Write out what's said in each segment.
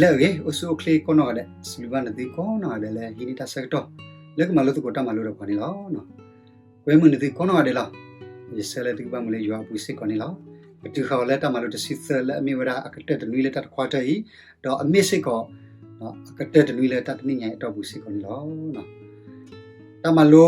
လၢအဂ့ၤ အိၣ်ဆူၣ်အိၣ်ချ့ကိးနီၢ်ဂၤဒဲး, စံးဘျုးဘၣ်နသုကိးနီၢ်ဂၤဒဲးလၢဟံးန့ၢ်တၢ်ဆၢကတီၢ် လၢကမၤလိသကိးတၢ်မၤလိဒီးပှၤန့ၣ်လီၤ. ကွဲမုာ်နသုကိးနီၢ်ဂၤဒဲးလီၤ. ယဆၢလၢသုကဘၣ်မုာ်လၢယွၤအပူၤစ့ၢ်ကီးန့ၣ်လီၤ. ပတုၤဃီၤလၢတၢ်မၤလိတဆံသၢ လၢအမ့ၢ်ဝဲဒၣ်အကတၢၢ်တနွံလၢတၢ်တခွါထၢအံၤ, ဒီးအမ့ၢ်စ့ၢ်ကီး အကတၢၢ်တနွံလၢတၢ်တနံၣ်ညါအံၤအတီၢ်ပူၤစ့ၢ်ကီးန့ၣ်လီၤ. တၢ်မၤလ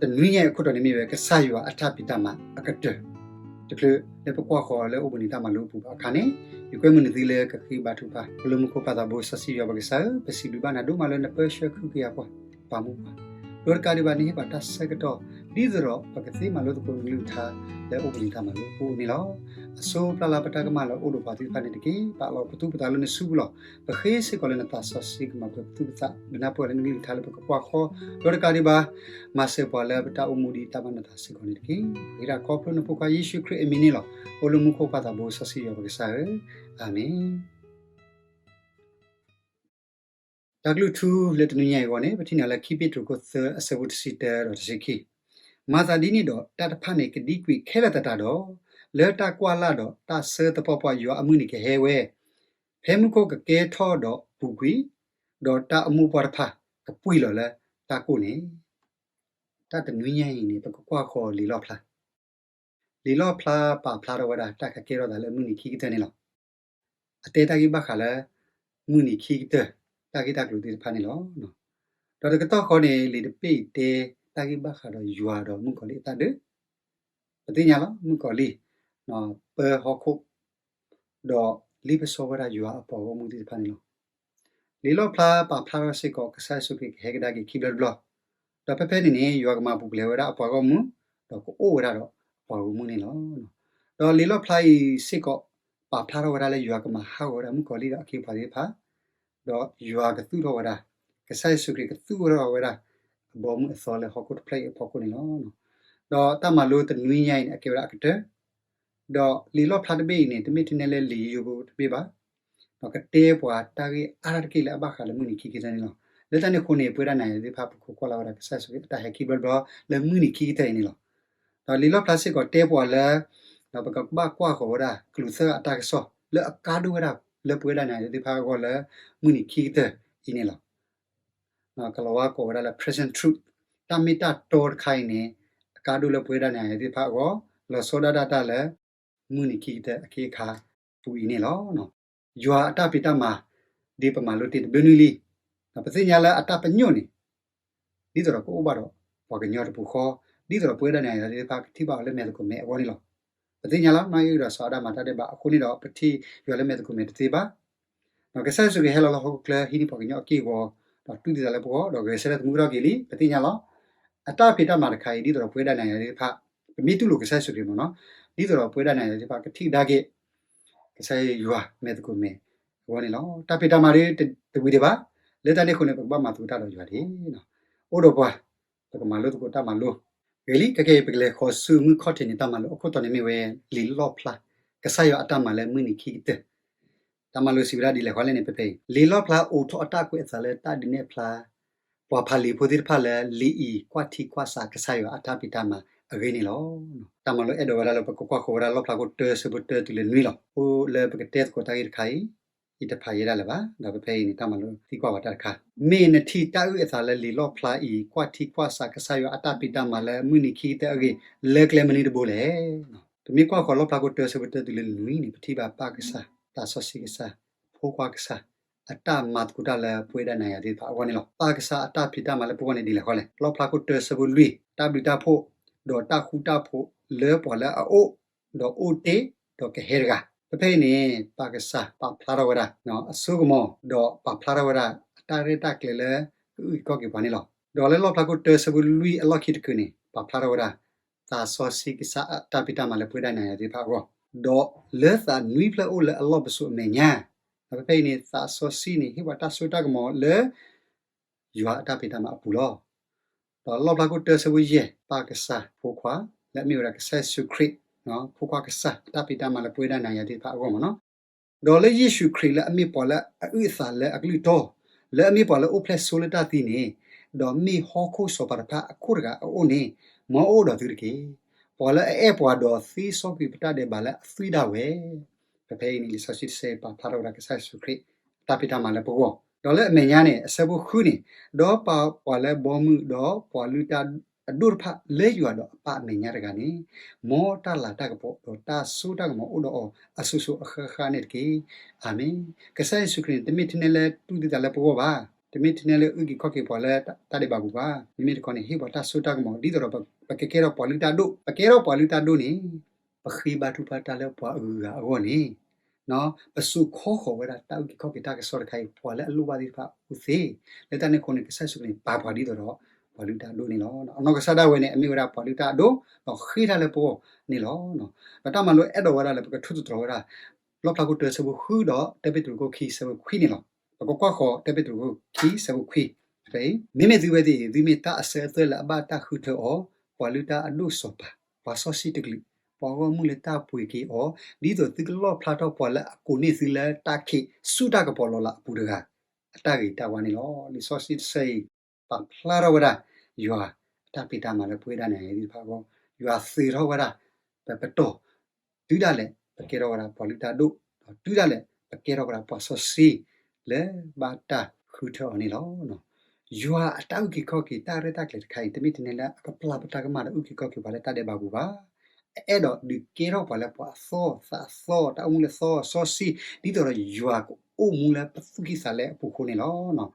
ိတနွံညါအံၤအခိၣ်တီန့ၣ်မ့ၢ်ဝဲ ကစၢ်ယွၤအတၢ်ဖံးတၢ်မၤအကတၢၢ်တဖျၢၣ် လၢပကွၢ်ဃီၤလၢအိၣ်ဘှံးနံၤတၢ်မၤလိအပူၤဘၣ်အခါန့ၣ်, ယကွဲမုာ်နသုလၢကဃ့ဘါထုကဖၣ် အိၣ်လၢမူခိၣ်ပၢ်သးဘိစီဆှံယွၤပကစၢ်ဧၢ, ပစံးဘျုးဘၣ်နၤဒိၣ်မးလၢနပၢဆှၢကဟုကယာ်ပှၤ ပာ်မူပှၤ, ဒီးတကးဒံးဘၣ် နဟ့ၣ်ပှၤတၢ်ဆၢကတီၢ် ဒ်သိးဒီးပကသ့မၤလိသကိးနကလုၢ်ကထါ လၢအိၣ်ဘှံးနံၤတၢ်မၤလိအပူၤန့ၣ်လီၤ. အစိပျၢ်လၢပတၢ်ကမၣ်လၢအိၣ်ဒီးပှၤသ့ၣ်တဖၣ်န့ၣ်တက့ၢ်. ပာ်လီၤပသူၣ်ပသးလၢနစုပူၤလီၤ. ပဃ့စ့ၢ်ကီးလၢနသးစီဆှံကမၤပှဲၤပသူၣ်ပသး ဒုးနၢ်ပၢၢ်လၢနကလုၢ်ကထါလၢပကကွၢ်ဃီ, ဒီးတကးဒံးဘၣ် မၤစၢၤပှၤလၢပတၢ်အိၣ်မူဒ်တၢ်ဘၣ်နသးစ့ၢ်ကီးန့ၣ်တက့ၢ်. ပဃ့တၢ်ခီဖျိနဖိခွါယ့ၣ်ၡူးခရံာ်အမံၤန့ၣ်လီၤ. အိၣ်လၢမူခိၣ်ပၢ်သးဘိစီဆှံယွၤပကစၢ်ဧၢ, အၤမ့ၣ်. တၢ်ကလုၢ်ထူလၢတနွံညါအံၤအဂီၢ်န့ၣ် ပထံၣ်န့ၢ်လၢခံပ့းတရူးခိၣ်သၢအဆၢဖိတဆံတၢဒီးတဆံခံ, မၤသးဒ်န့ၣ်ဒီး တၢ်တဖၣ်န့ၣ် ကဒံကွံာ်ခဲလၢာ်သတးဒီး, လၢတၢ်ကွၢ်လၢ်ဒီးတၢ်ဆၢသပှၢ်ပှၢ်ယွၤအမုၢ်နံၤကဟဲဝဲ, ဖဲမူခိၣ်ကကဲထီၣ်ဒီးပူၤကွံာ်, ဒီးတၢ်အမိၢ်ပှၢ်တဖၣ်ကပှံာ်လီၤလၢတၢ်ကိၢ်န့ၣ်, တၢ်တနွံညါအံၤန့ၣ် ပကကွၢ်ဃီၤလံာ်လီၣ်ဖျါ လံာ်လီၣ်ဖျါပာ်ဖျါထီၣ်ဝဲဒၣ် တၢ်ကကဲထီၣ်သးလၢမုၢ်နံၤခံကတၢၢ်န့ၣ်လီၤ. အတဲတၢ်ဂ့ၢ်ဘၣ်ဃးလၢ မုၢ်နံၤခံကတၢၢ် တၢ်ဂ့ၢ်တၢ်ကျိၤသ့ၣ်တဖၣ်န့ၣ်လီၤ. ဒီးတကတီၢ်ဃီန့ၣ် လံာ်တဘ့ၣ်အံၤတဲတၢ်ဂ့ၢ်ဘၣ်ဃးဒီးယွၤဒီးမုၣ်ကီၤလံၢ်အတၢ်ဒၢး, ပသ့ၣ်ညါလီၤ မုၣ်ကီၤလံၢ် ပၢဟီၣ်ခိၣ် ဒီးလံၣ်ပစီဝဲဒၣ်ယွၤအပှၤဂီၢ်မုၢ်သ့ၣ်တဖၣ်န့ၣ်လီၤ. လံာ်လီၣ်ဖျါပာ်ဖျါထီၣ်စ့ၢ်ကီး ကစၢ်ယ့ၣ်ၡူးခရံာ်ကဟဲကဒါက့ၤခံဘျီတဘျီ, ဒီးဖဲဖဲန့ၣ်န့ၣ် ယွၤကမၤပူၤဖျဲးဝဲဒၣ်အပှၤဂီၢ်မုၢ်, ဒီးကအိၣ်ဝဲဒၣ်ဒီးအပှၤဂီၢ်မုၢ်န့ၣ်လီၤ. ဒီးလံာ်လီၣ်ဖျါအံၤစ့ၢ်ကီး ပာ်ဖျါထီၣ်ဝဲဒၣ်လၢယွၤကမၤဟးဂီၤဝဲဒၣ်မုၣ်ကီၤလံၢ်ဒီးအခ့အပှၤသ့ၣ်တဖၣ်, ဒီးယွၤကသူၣ်ထီၣ်ဝဲဒၣ်, ကစၢ်ယ့ၣ်ၡူးခရံာ်ကသူၣ်ထီၣ်ဝဲဒၣ် အဘီအမုၢ်အသီလၢဟီၣ်ခိၣ်တဖျၢၣ်အံၤအဖီခိၣ်န့ၣ်လီၤ. ဒီးတၢ်မၤလိတနွံညါအံၤန့ၣ် အကဲဝဲဒၣ်အကတၢၢ်, ဒီးလံာ်လီၣ်ဖျါတဘ့ၣ်အံၤန့ၣ် တမ့ၢ်ထဲန့ၣ်လၢလံာ်ယိယိဖိတဘ့ၣ်ဘၣ်, ဒီးကတဲပှၤတၢ်ဂ့ၢ်အါတက့ၢ်လၢအဘၣ်ဃးလၢမုၢ်နံၤခံကတၢၢ်န့ၣ်လီၤ. လၢတၢ်န့ၣ်အဃိန့ၣ် ပဝဲဒၣ်နၤယၤသ့ၣ်တဖၣ် ပခိးကွၢ်လၢ်ဝဲဒၣ်ကစၢ်ယ့ၣ်ၡူးခရံာ်အတၢ်ဟဲခံဘျီတဘျီ လၢမုၢ်နံၤခံကတၢၢ်အံၤန့ၣ်လီၤ. ဒီးလံာ်လီၣ်ဖျါစ့ၢ်ကီးတဲပှၤလၢ ဒီးပကဘၣ်ကွၢ်ဃီၤဝဲဒၣ် ကလူးသၢဂၤအတၢ်ကစီၣ် လၢအကါဒိၣ်ဝဲဒၣ်လၢပဝဲဒၣ်နၤယၤသ့ၣ်တဖၣ်အဂီၢ်လၢ မုၢ်နံၤခံကတၢၢ်အံၤန့ၣ်လီၤ. ကလီၤဝါကိးဝဲဒၣ်လၢ present truth, တၢ်မ့ၢ်တၢ်တီတခါအံၤန့ၣ် အကါဒိၣ်လၢပဝဲဒၣ်နၤယၤသ့ၣ်တဖၣ်အဂီၢ်, လီၤဆီဒၣ်တၢ်လၢ မုၢ်နံၤခံကတၢၢ်အခ့အခါပူၤအံၤန့ၣ်လီၤ. ယွၤအတၢ်ဖံးတၢ်မၤ ဒ်ပမၤလိတ့ၢ်တဘျုးနွံလံ, ပသ့ၣ်ညါလၢအတၢ်ပညိၣ်န့ၣ် ဒ်သိးဒီးကအိၣ်ဘၣ်ဒီးပှၤကညီတပူၤဃီ, ဒ်သိးဒီးပဝဲဒၣ်နၤယၤသ့ၣ်တဖၣ်ကထံၣ်ဘၣ်အီၤလၢမဲာ်သကိးမဲာ်အဂီၢ်န့ၣ်လီၤ. ပသ့ၣ်ညါလီၤ နီၢ်အံၣ်ဒီးစီၤအၤဒၣ်မၤတၢ်ဒဲးဘးအဃိန့ၣ်ဒီး ပထံၣ်ယွၤလၢမဲာ်သကိးမဲာ်တသ့ဘၣ်. ဒီးကစၢ်ယ့ၣ်ၡူးခရံာ်ဟဲလီၤလၢဟီၣ်ခိၣ်ချၢ ဟံးန့ၢ်ပှၤကညီအက့ၢ်အဂီၤ, ဒီးတူၢ်သံသးလၢပဂီၢ်, ဒီးဂဲၤဆၢထၢၣ်သမူထီၣ်က့ၤလံ, ပသ့ၣ်ညါလီၤ. အတၢ်ဖံးတၢ်မၤတခါအံၤ ဒ်သိးဒီးပဝဲဒၣ်နၤယၤသ့ၣ်တဖၣ် ပမ့ၢ်တူၢ်လိာ်ကစၢ်ယ့ၣ်ၡူးခရံာ်မ့ၢ်နီၤ, ဒ်သိးဒီးပဝဲဒၣ်နၤယၤသ့ၣ်တဖၣ် ကထံၣ်ကဒါက့ၤ ကစၢ်ယွၤမဲာ်သကိးမဲာ်အဂီၢ်န့ၣ်လီၤ. တၢ်ဖံးတၢ်မၤဒ်တဝံၤဒံးဘၣ်, လၢတၢ်န့ၣ်အဃိန့ၣ် ပကဘၣ်မၤသကိးတၢ်ဒီးယွၤတက့ၢ်. အိၣ်ဒီးပှၤ ပကမၤလိသကိးတၢ်မၤလိ, ဂ့ၤလံ ခဲကနံၣ်အံၤ ပကလဲၤဃီၤဆူမုၢ်ခီၣ်ထံးန့ၣ် တၢ်မၤလိအခိၣ်တီန့ၣ်မ့ၢ်ဝဲ လံာ်လီၣ်ဖျါ ကစၢ်ယွၤအတၢ်မၤလၢမုၢ်နံၤခံကတၢၢ်. တၢ်မၤလိစံးဝဲဒၣ်ဒ်လဲၣ်ဃီလဲၣ်န့ၣ် ဖဲဖဲအံၤ လံာ်လီၣ်ဖျါအိးထီၣ်အတၢ်ကွဲးအသးလၢတၢ်ဒုးနဲၣ်ဖျါ ပှၤဖးလံာ်ဖိသ့ၣ်တဖၣ်လၢ လံာ်အံၤကွၢ်ထံကွၢ်ဆးကစၢ်ယွၤအတၢ်ဖံးတၢ်မၤအဂ့ၢ်န့ၣ်လီၤ. တၢ်မၤလိအဲၣ်ဒိးဝဲဒၣ်လၢပကကွၢ်ဃီၤဝဲဒၣ်လီၣ်ဖျါခိၣ်တၢဆၢဖိတၢတုၤလၢနွံလီၤ. အိၣ်လၢပကတဲသကိးတၢ်ဂ့ၢ်တခါအံၤ ယတဖးယဲဒၣ်လၢၤဘၣ်, ဒီးဖဲဖဲအံၤန့ၣ် တၢ်မၤလိသံကွၢ်ဝဲတၢ်တခါ, မ့ၢ်နထံၣ်တၢ်အုၣ်အသးလၢလံာ်လီၣ်ဖျါအံၤ ကွၢ်ထံကွၢ်ဆးကစၢ်ယွၤအတၢ်ဖံးတၢ်မၤလၢမုၢ်နံၤခံကတၢၢ်အဂ့ၢ် လၢကျဲမနုၤတဘိလဲၣ်. ပမ့ၢ်ကွၢ်ဃီၤလီၣ်ဖျါခိၣ်တၢဆၢဖိတၢတုၤလၢနွံန့ၣ် ပထံၣ်ဘၣ်ပၢ်ကစၢ်, သးစီဆှံကစၢ်, ဖိခွါကစၢ် အတၢ်မၤသကိးတၢ်လၢပဝဲဒၣ်နၤယၤသ့ၣ်တဖၣ်အဂီၢ်န့ၣ်လီၤ. ပၢ်ကစၢ်အတၢ်ဖံးတၢ်မၤလၢပဂီၢ်န့ၣ်ဒ်လဲၣ်ဃီလဲၣ်. လီၣ်ဖျါခိၣ်တၢဆၢဖိလွံၢ် တၢ်ဘျုးတၢ်ဖှိၣ် ဒီးတၢ်ဃူတၢ်ဖိးလၢပှၤလၢအအိၣ် ဒီးအိၣ်တ့ၢ် ဒီးကဟဲတဂၤ, ဖဲဖဲအံၤန့ၣ် ပၢ်ကစၢ်ပာ်ဖျါထီၣ်ဝဲဒၣ် အစိကမီၤ ဒီးပာ်ဖျါထီၣ်ဝဲဒၣ်အတၢ်ရဲၣ်တၢ်ကျဲၤလၢ ကအုၣ်က့ၤခီၣ်က့ၤပှၤန့ၣ်လီၤ. ဒီးလၢလီၣ်ဖျါခိၣ်တၢဆၢဖိလွံၢ်အလီၢ်ခံတကုာ်န့ၣ် ပာ်ဖျါထီၣ်ဝဲဒၣ် သးစီဆှံကစၢ်အတၢ်ဖံးတၢ်မၤလၢပဝဲဒၣ်နၤယၤသ့ၣ်တဖၣ်အဂီၢ်, ဒီးလၢသးနွံဖျၢၣ်အိၣ်လၢအလီၢ်ပစိာ်အမဲာ်ညါ, ဒီးဖဲဖဲအံၤန့ၣ် သးစီဆှံန့ၣ် ဟ့ၣ်ပှၤတၢ်စိတၢ်ကမီၤလၢ ယွၤအတၢ်ဖံးတၢ်မၤအပူၤလီၤ. ဒီးလီၣ်ဖျါခိၣ်တၢဆၢဖိယဲၢ် ပၢ်ကစၢ်ဖိခွါ လၢအမ့ၢ်ဝဲဒၣ်ကစၢ်ယ့ၣ်ၡူးခရံာ် ဖိခွါကစၢ်အတၢ်ဖံးတၢ်မၤလၢပဝဲဒၣ်နၤယၤသ့ၣ်တဖၣ်အဂီၢ်မ့ၢ်နီၤ, ဒီးလၢယ့ၣ်ၡူးခရံာ်လၢအမ့ၢ်ပှၤလၢအအုၣ်အသးလၢအကလုၢ်တီ, လၢအမ့ၢ်ပှၤလၢအိၣ်ဖျဲၣ်ဆိလၢတၢ်သံန့ၣ်, ဒီးမ့ၢ်ဟီၣ်ခိၣ်စီၤပၤတဖၣ်အခိၣ်တဂၤအအိၣ်န့ၣ်, မ်အအိၣ်ဒီးသုတက့ၢ်. ပှၤလၢအအဲၣ်ပှၤဒီးသ့စီကွံာ်ပတၢ်ဒဲးဘးလၢအသွံၣ်ဒၣ်ဝဲ, ဖဲဖဲအံၤန့ၣ် လံာ်စီဆှံတဆၢပာ်ဖျါထီၣ်ဝဲဒၣ်ကစၢ်ယ့ၣ်ၡူးခရံာ်အ တၢ်ဖံးတၢ်မၤလၢပဂီၢ်, ဒီးလၢအမဲာ်ညါန့ၣ် အဆၢဖိဃုန့ၣ်, ဒီးပာ်ပှၤလၢဘီမုၢ်ဒီးပှၤလုၢ်တၢ်အဒိၣ်တဖၣ်လၢယွၤဒီးအပၢ်အမဲာ်ညါတဂၤန့ၣ်, မ်တၢ်လၤတၢ်ကပီၤဒီးတၢ်စိတၢ်ကမီၤအိၣ်ဒီးအီၤအစိၤစိၤအဃၣ်ဃၣ်န့ၣ်တက့ၢ်. အၤမ့ၣ်. ကစၢ်ယ့ၣ်ၡူးခရံာ်န့ၣ် တမ့ၢ်ထဲန့ၣ်လၢတူၢ်သံသးလၢပဂီၢ်ဘၣ်, တမ့ၢ်ထဲန့ၣ်လၢအုၣ်က့ၤခီၣ်က့ၤပှၤလၢတၢ်ဒဲးဘးပူၤဘၣ်, မ့မ့ၢ်တခီန့ၣ် ဟ့ၣ်ပှၤတၢ်စိတၢ်ကမီၤ ဒ်သိးဒီးပကကဲထီၣ်ပှၤလုၢ်တၢ်အဒိၣ်, ပကဲထီၣ်ပှၤလုၢ်တၢ်အဒိၣ်န့ၣ် ပဃ့ဘါထုကဖၣ်တၢ်လၢပှၤအဂုၤအဂၤအဂီၢ်န့ၣ်, ပစိာ်ခီဃီၤဝဲဒၣ်တၢ်အုၣ်က့ၤခီၣ်က့ၤတၢ်ကစီၣ်တခါအံၤ ပှၤလၢအလိၣ်ဘၣ်သ့ၣ်တဖၣ်အိၣ်သ့, လၢတၢ်န့ၣ်အဃိန့ၣ် ကစၢ်ယ့ၣ်ၡူးခရံာ်န့ၣ် ပာ်ပှၤဒ်သိးဒီး ပှၤလုၢ်တၢ်အဒိၣ်န့ၣ်လီၤ. အနီၢ်ကစၢ်ဒၣ်ဝဲန့ၣ် အမ့ၢ်ဝဲဒၣ်ပှၤလုၢ်တၢ်အဒိၣ် ဒီးဃ့တၢ်လၢပဂီၢ်န့ၣ်လီၤ. ဒီးတၢ်မၤလိအဲၣ်ဒိးဝဲဒၣ်လၢပကထိၣ်သတြီၤဝဲဒၣ် လီၣ်ဖျါခိၣ်တၢဆၢဖိဃုဒီး တၢပ့းတရူးခိၣ်ခံဆၢဖိခွံန့ၣ်လီၤ. ပကကွၢ်ဃီၤတၢပ့းတရူးခိၣ်ခံဆၢဖိခွံ, မ့မ့ၢ်သုဝဲသ့ၣ် သုမ့ၢ်တၢ်အဆၢအသွဲၣ်လၢအဘၣ်တၢ်ဃုထၢအီၤ, ပှၤလုၢ်တၢ်အဒိၣ်စီၤပၤ, ပှၤစီဆှံတကလုာ်, ပှၤဂီၢ်မုၢ်လၢတၢ်ပှ့ၤက့ၤအီၤ, ဒ်သိးသုကလီၣ်ဖျါထီၣ်ပှၤလၢအကိးန့ၢ်သုလၢတၢ်ခ့ဆူတၢ်ကပီၤလီၤလးအပူၤတဂၤ အတၢ်ဂ့ၤတၢ်ဝါန့ၣ်လီၤ. လံာ်စီဆှံတဆၢအံၤ ပာ်ဖျါထီၣ်ဝဲဒၣ် ယွၤအတၢ်ဖံးတၢ်မၤလၢပဝဲဒၣ်နၤယၤသ့ၣ်တဖၣ်အဂီၢ်, ယွၤသုးထီၣ်ဝဲဒၣ် ပပတီၢ် တုၤဒၣ်လဲာ် ပကဲထီၣ်ဝဲဒၣ်ပှၤလုၢ်တၢ်ဒိၣ်, ဒီးတုၤဒၣ်လဲာ် ပကဲထီၣ်ဝဲဒၣ်ပှၤစီဆှံ လၢဘၣ်တၢ်ဃုထၢအီၤန့ၣ်လီၤ. ယွၤအတၢ်အုၣ်က့ၤခီၣ်က့ၤတၢ်ရဲၣ်တၢ်ကျဲၤတခါအံၤ တမ့ၢ်ထဲန့ၣ်လၢအကပျၢ်ပတၢ်ကမၣ်ဒီးအုၣ်က့ၤခီၣ်က့ၤပှၤလၢတၢ်ဒဲးဘးပူၤဘၣ်. အအဲၣ်ဒိးဒုးကဲထီၣ်ပှၤလၢပှၤအသီသးအသီ တၢ်အိၣ်မူလၢသီစီဆှံ ဒ်သိးဒီးယွၤကအိၣ်မူလၢပသူၣ်ကံၢ်သးလဲအပူၤအဃိန့ၣ်လီၤ.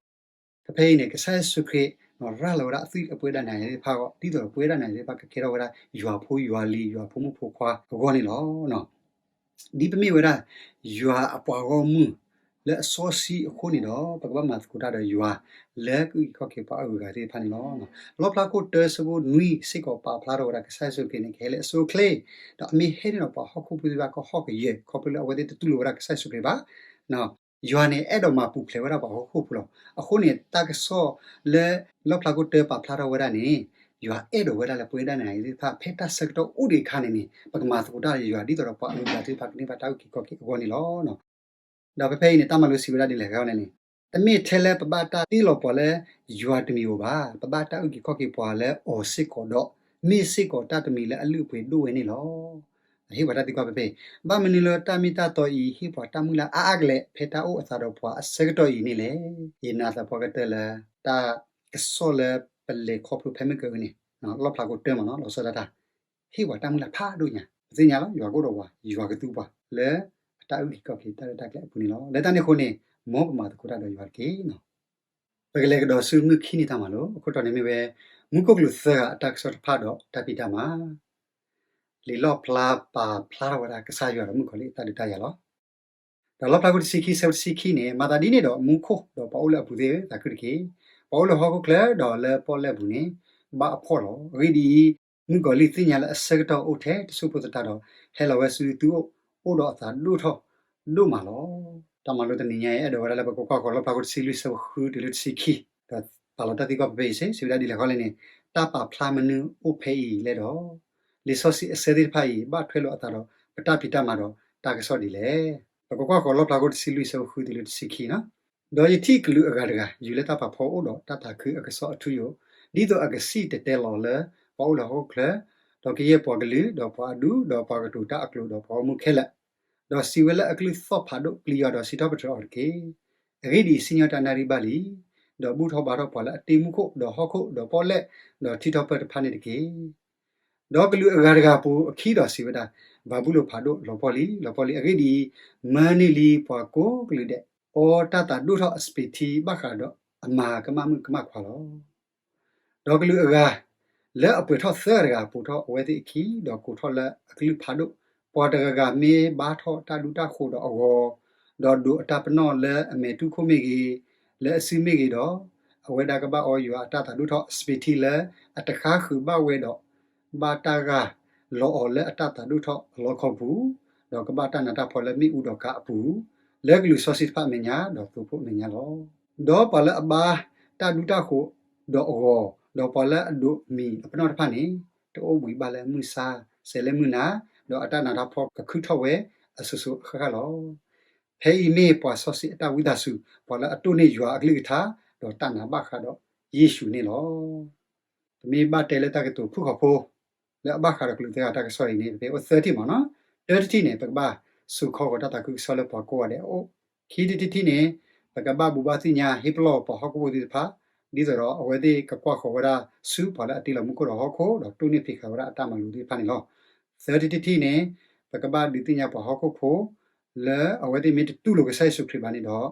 ဖဲဖဲအံၤန့ၣ် ကစၢ်ယ့ၣ်ၡူးခရံာ် ရၤလီၤဝဲဒၣ်အသွံၣ်လၢပဝဲဒၣ်နၤယၤသ့ၣ်တဖၣ်အဂီၢ် ဒ်သိးဒီးပဝဲဒၣ်နၤယၤသ့ၣ်တဖၣ်ကကဲထီၣ်ဝဲဒၣ် ယွၤဖိယွၤလံၤ ယွၤဖိမုၣ်ဖိခွါအဂီၢ်န့ၣ်လီၤ. ဒ်ပမ့ၢ်ဝဲဒၣ် ယွၤအပှၤဂီၢ်မုၢ်လၢအစီဆှံအဃိန့ၣ်ဒီး ပကဘၣ်မၤသကိးတၢ်ဒီးယွၤ လၢကအုၣ်က့ၤခီၣ်က့ၤပှၤအဂုၤအဂၤသ့ၣ်တဖၣ်န့ၣ်လီၤ. လီၣ်ဖျါခိၣ်တၢဆၢဖိနွံစ့ၢ်ကီးပာ်ဖျါထီၣ်ဝဲဒၣ် ကစၢ်ယ့ၣ်ၡူးခရံာ်န့ၣ် ကဟဲလၢအဆိအချ့, ဒီးအမ့ၢ်ဟဲန့ၣ်ဒီးပှၤဟီၣ်ခိၣ်ဖိသ့ၣ်တဖၣ်ကဟီၣ်ကယၢၤ ခီဖျိလၢအဝဲသ့ၣ်တတူၢ်လိာ်ဝဲဒၣ်ကစၢ်ယ့ၣ်ၡူးခရံာ်ဘၣ်. ယွၤန့ၣ် အဲၣ်ဒိးမၤပူၤဖျဲးဝဲဒၣ်ပှၤဟီၣ်ခိၣ်ဖိလီၤ. အဃိန့ၣ် တၢ်ကစီၣ်လၢ လီၣ်ဖျါခိၣ်တၢပာ်ဖျါထီၣ်ဝဲဒၣ်န့ၣ် ယွၤအဲၣ်ဒိးဝဲဒၣ်လၢပဝဲဒၣ်နၤယၤသ့ၣ်တဖၣ် ဖဲတၢ်ဆၢကတီၢ်အိၣ်ဒံးအခါန့ၣ်န့ၣ် ပကမၤသကိးတၢ်ဒီးယွၤ ဒ်သိးဒီးပှၤအဂုၤအဂၤသ့ၣ်တဖၣ်ကန့ၢ်ဘၣ်တၢ်အုၣ်က့ၤခီၣ်က့ၤအဂီၢ်န့ၣ်လီၤ. ဒီးဖဲဖဲအံၤန့ၣ် တၢ်မၤလိစံးဝဲဒၣ်ဒ်လဲၣ်ဂ့ၤန့ၣ်န့ၣ်, တမ့ၢ်ထဲလၢပဘၣ်တၢ်တ့လီၤပှၤလၢယွၤတမံၤဧိၤဘၣ်. ပဘၣ်တၢ်အုၣ်က့ၤခီၣ်က့ၤပှၤလၢအီၤစ့ၢ်ကီးဒီး မ့ၢ်စ့ၢ်ကီးတၢ်တမံၤလၢအလုၢ်အပှ့ၤဒိၣ်ဝဲန့ၣ်လီၤ. ဟ့ၣ်ပှၤတၢ်သံကွၢ်ဖဲဖဲ, ဘၣ်မနုၤလၢတၢ်မ့ၢ်တၢ်တီအံၤ ဟ့ၣ်ပှၤတၢ်မုၢ်လၢ်အါအါကလဲာ် ဖဲတၢ်အိၣ်အသးဒီးပှၤအဆၢကတီၢ်အံၤန့ၣ်လဲၣ်. ယနာ်သပှၢ်ကတၢၢ်လၢ တၢ်ကစီၣ်လၢပလဲၤခီဖျိဖဲမုၢ်ကနံၤန့ၣ် လီၣ်ဖျါခိၣ်တၢမ့ၢ်နီၤ လီၤဆီဒၣ်တၢ် ဟ့ၣ်ပှၤတၢ်မုၢ်လၢ်ဖးဒိၣ်ညါ, ပသ့ၣ်ညါလီၤ ယွၤကအိၣ်ဒီးပှၤ ယွၤကသူပှၤ လၢအတၢ်အုၣ်က့ၤခီၣ်က့ၤတၢ်ရဲၣ်တၢ်ကျဲၤအပူၤန့ၣ်လီၤ. လၢတၢ်န့ၣ်အဃိန့ၣ် မ်ပမၤသကိးတၢ်ဒီးယွၤတက့ၢ်. ပကလဲၤကဒီးဆူမုၢ်ခံနံၤတၢ်မၤလိ အခိၣ်တီန့ၣ်မ့ၢ်ဝဲ မူခိၣ်ကလူးသၢဂၤအတၢ်ကစီၣ်တဖၣ်ဒီးတၢ်ဖံးတၢ်မၤ လံာ်လီၣ်ဖျါပာ်ဖျါထီၣ်ဝဲဒၣ်ကစၢ်ယွၤဒီးမုၣ်ကီၤလံၢ်အတၢ်ဒုးတၢ်ယၤလီၤ. ဒီးလီၣ်ဖျါခိၣ်တဆံခံဆၢဖိတဆံခံန့ၣ် မၤသးဒ်န့ၣ်ဒီး မူခိၣ်ဒီးပှၤအိၣ်လၢအပူၤသ့ၣ်ဧၢ သးခုတက့ၢ်. ပှၤအိၣ်လၢဟီၣ်ခိၣ်ချၢဒီးလၢပီၣ်လဲၣ်အပူၤန့ၣ် ဘၣ်အဖှီၣ်လီၤ. အဂ့ၢ်ဒ်အံၤ, မုၣ်ကီၤလံၢ်သ့ၣ်ညါလၢအဆၢကတီၢ်အိၣ်ထဲတစိၢ်ဖိသတးဒီး ဟဲလီၤဝဲဆူသုအိၣ် အိၣ်ဒီးအသးဒိၣ်ထီၣ်ဒိၣ်မးလီၤ. တၢ်မၤလိတနံၤညါအံၤ အဲၣ်ဒိးဝဲဒၣ်လၢပကကွၢ်ဃီၤလီၣ်ဖျါခိၣ်တဆံလွံၢ်ဆၢဖိဃုတုၤလၢတဆံခံ, ဒီးပာ်လီၤတၢ်သံကွၢ်ဖဲဖဲအံၤစ့ၢ် စံးဝဲဒၣ်ဒ်လဲၣ်ဃီလဲၣ်န့ၣ်, တၢ်ပာ်ဖျါမနုၤအိၣ်ဖဲအံၤလဲၣ်ဒီး လံာ်စီဆှံအဆၢသ့ၣ်တဖၣ်အံၤ ဘၣ်ထွဲလိာ်အသးဒီး ပတၢ်ဖံးတၢ်မၤဒီးတၢ်ကစီၣ်ဒ်လဲၣ်. ပကကွၢ်ဃီၤလီၣ်ဖျါခိၣ်တဆံလွံၢ်ဆၢဖိဃုတုၤလၢတဆံခံနီၤ. ဒီးယထံၣ်ကလူးအဂၤတဂၤ ယူၤလၢတၢ်ဖးဖီအိၣ်ဒီးတၢ်သးခုအကစီၣ်အထူအယိာ်, ဒ်သိးအကစံၣ်တဲၤတဲလီၤလၢပှၤအိၣ်လၢဟီၣ်ခိၣ်ချၢ, ဒီးကယဲၢ်ပှၤကလုာ်, ဒီးပှၤအဒူၣ်, ဒီးပှၤကတိၤတၢ်အကျိာ်, ဒီးပှၤဂီၢ်မုၢ်ခဲလၢာ်, ဒီးစံးဝဲလၢအကလုၢ်သီၣ်ဖးဒိၣ်, ပျံၤယွၤဒီးစံးထီၣ်ပတြၢၤအီၤတက့ၢ်. အဂ့ၢ်ဒ်အံၤ, စံၣ်ညီၣ်တၢ်နၣ်ရံၣ်ဘၣ်လံ, ဒီးဘူၣ်ထီၣ်ဘါထီၣ်ပှၤလၢအတ့မူခိၣ်, ဒီးဟီၣ်ခိၣ်, ဒီးပီၣ်လဲၣ်, ဒီးထံထီၣ်ပၢၢ်တဖၣ်န့ၣ်တက့ၢ်. ဒီးကလူးအဂၤတဂၤပိာ်အခံဒီးစံးဝဲဒၣ်, ဘၤဘူလိၣ်ဖးဒိၣ်, လီၤပှီၢ်လံ, လီၤပှီၢ်လံ. အဂ့ၢ်ဒ်အံၤ, မၢန့ၢ်လံပှၤကိးကလုာ်ဒဲး, အီတၢ်သးဒိၣ်ထီၣ်အစပံးထံဘၣ်ဃးဒီးအမၤကမၣ်မုၣ်ကမၣ်ခွါလီၤ. ဒီးကလူးအဂၤ လၢအပှဲၤထီၣ်သၢဂၤတဂၤ ပိာ်ထီၣ်အဝဲသ့ၣ်အခံ, ဒီးကိးထီၣ်လၢအကလုၢ်ဖးဒိၣ်, ပှၤတဂၤဂၤမ့ၢ်ဘါထီၣ်တၢ်ဒူတၢ်ဃိးဒီးအဂီၤ, ဒီးဒိးအတၢ်ပနီၣ်လၢအမဲာ်တူၢ်ခိၣ်မ့ၢ်ဂ့ၤ, လၢအစုမ့ၢ်ဂ့ၤဒီး, အဝဲဒၣ်ကဘၣ်အီယွၤအတၢ်သးဒိၣ်ထီၣ်အစပံးထံလၢအတဃါဃုာ်ဘၣ်ဝဲဒီး, ဘၣ်တၢ်ဂၢ်လီၤအီၤလၢအတၢ်သးဒိၣ်ထီၣ်အလီခီပူၤ, ဒီးကဘၣ်တၢ်နးတၢ်ဖှီၣ်လၢမ့ၣ်အူဒီးကးအပူၤ, လၢကလူးစီဆှံတဖၣ်အမဲာ်ညါ, ဒီးသိဖိအမဲာ်ညါလီၤ. ဒီးပှၤလၢအဘါတၢ်ဒူတၢ်ဃိးဒီးအဂီၤ, ဒီးပှၤလၢအဒိးမံၤအပနီၣ်တဖၣ်န့ၣ်, တအိၣ်ဘှံးဘၣ်လၢမုၢ်ဆါ, စဲးလၢမုၢ်နၤ, ဒီးအတၢ်နးတၢ်ဖှီၣ်ကခုထီၣ်ဝဲအစိၤစိၤအဃၣ်ဃၣ်လီၤ. ဖဲအံၤမ့ၢ်ပှၤစီဆှံအတၢ်ဝံသးစူၤ, ပှၤလၢအတိၢ်န့ၢ်ယွၤအကလုၢ်ကထါ, ဒီးတၢ်နာ်ဘၣ်ဃးဒီးယ့ၣ်ၡူးန့ၣ်လီၤ. ပမ့ၢ်ဘၣ်တဲလၢတၢ်ကတိၤဖုၣ်ကိာ်ဖိ လၢအဘၣ်ဃးဒီးကလူးသၢဂၤတၢ်ကစီၣ်အံၤန့ၣ် ပအိၣ်သၢထံၣ်မ့ၢ်နီၤ. တၢတထံၣ်န့ၣ် ပကဘၣ်စိာ်ခီဂီၤတၢ်သးခုကစီၣ်လၢပှၤကိးဂၤဒဲးအအိၣ်. ခံထံၣ်တထံၣ်န့ၣ် ပကဘၣ်ဘူးဘၣ်သ့ၣ်ညါဟ့ၣ်ပလီၢ်ပှၤဟီၣ်ခိၣ်ဖိသ့ၣ်တဖၣ်, ဒ်သိးဒီးအဝဲသ့ၣ်ကကွၢ်ဃီၤဝဲဒၣ်ဆူပှၤလၢအတ့လီၤမူခိၣ်ဒီးဟီၣ်ခိၣ် ဒီးတိၢ်န့ၢ်ဖံးဃာ်ဝဲဒၣ်အတၢ်မၤလိာ်သ့ၣ်တဖၣ်န့ၣ်လီၤ. သၢထံၣ်တထံၣ်န့ၣ်, ပကဘၣ်ဒုးသ့ၣ်ညါပှၤဟီၣ်ခိၣ်ဖိ လၢအဝဲသ့ၣ်မ့ၢ်တတူၢ်လိာ်ကစၢ်ယ့ၣ်ၡူးခရံာ်ဘၣ်န့ၣ်ဒီး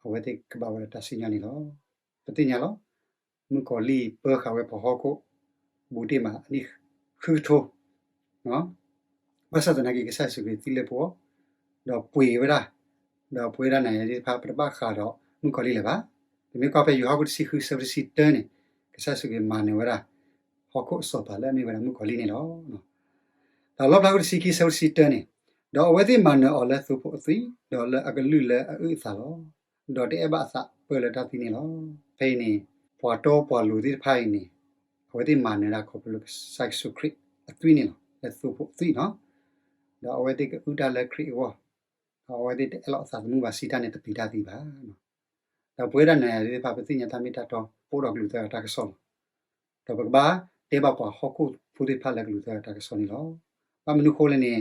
အဝဲသ့ၣ်ကဘၣ်ဝဲဒၣ်တၢ်စံၣ်ညီၣ်န့ၣ်လီၤ. ပသ့ၣ်ညါလီၤ. မုၣ်ကီၤလံၢ်ပၢဃာ်ဝဲပှၤဟီၣ်ခိၣ် ဘူးတ့ၢ်မးအနံၣ်ဃုကထိ, ဘၣ်ဆၣ်သနာ်က့ ကစၢ်ယ့ၣ်ၡူးခရံာ်သံလၢပဂီၢ်, ဒီးပှ့ၤဝဲဒၣ်, ဒီးပဝဲဒၣ်နၤယၤသ့ၣ်တဖၣ် ပတဘၣ်ဃးဒီးမုၣ်ကီၤလံၢ်လၢၤဘၣ်. ပမ့ၢ်ကွၢ်ဖဲယိၤဟၣ်ခိၣ်တဆံဃု ဆၢဖိတဆံတၢန့ၣ်, ကစၢ်ယ့ၣ်ၡူးခရံာ်မၤနၢၤဝဲဒၣ် ဟီၣ်ခိၣ်အစီၤပၤလၢအမ့ၢ်ဝဲဒၣ်မုၣ်ကီၤလံၢ်န့ၣ်လီၤ. ဒီးလီၣ်ဖျါခိၣ်တဆံခံ ဆၢဖိတဆံတၢန့ၣ်, ဒီးအဝဲသ့ၣ်မၤနၢၤအီၤလၢသိဖိအသွံၣ်, ဒီးလၢအကလုၢ်လၢအအုၣ်အသးလီၤ. ဒီးတအဲၣ်ဘၣ်အသးပၢၢ်လၢတၢ်သံန့ၣ်လီၤ. ဖဲအံၤန့ၣ်, ပှၤတီပှၤလိၤသ့ၣ်တဖၣ်အံၤန့ၣ်, အဝဲသ့ၣ်မၤနၢၤဒၣ်ခီဖျိလၢကစၢ်ယ့ၣ်ၡူးခရံာ်အသွံၣ်န့ၣ်လီၤ, လၢသိဖိအသွံၣ်နီၤ. ဒီးအဝဲသ့ၣ်ကအုၣ်တၢ်လၢခရံာ်အဂီၢ်, ဒီးအဝဲသ့ၣ်တအဲၣ်လီၤအသးသမူဘၣ် စံးတၢ်န့ၣ်တပျံၤတၢ်သံဘၣ်. ဒီးပဝဲဒၣ်နၤယၤသ့ၣ်တဖၣ် ပသ့ၣ်ညါတၢ်မ့ၢ်တၢ်တီ ပအိၣ်ဒီးကလူးသၢဂၤတၢ်ကစီၣ်လီၤ. ဒီးပကဘၣ်တဲဘၣ်ပှၤဟီၣ်ခိၣ်ဖိသ့ၣ်တဖၣ်လၢကလူးသၢဂၤတၢ်ကစီၣ်န့ၣ်လီၤ. ဘၣ်မနုၤအဃိလဲၣ်န့ၣ်,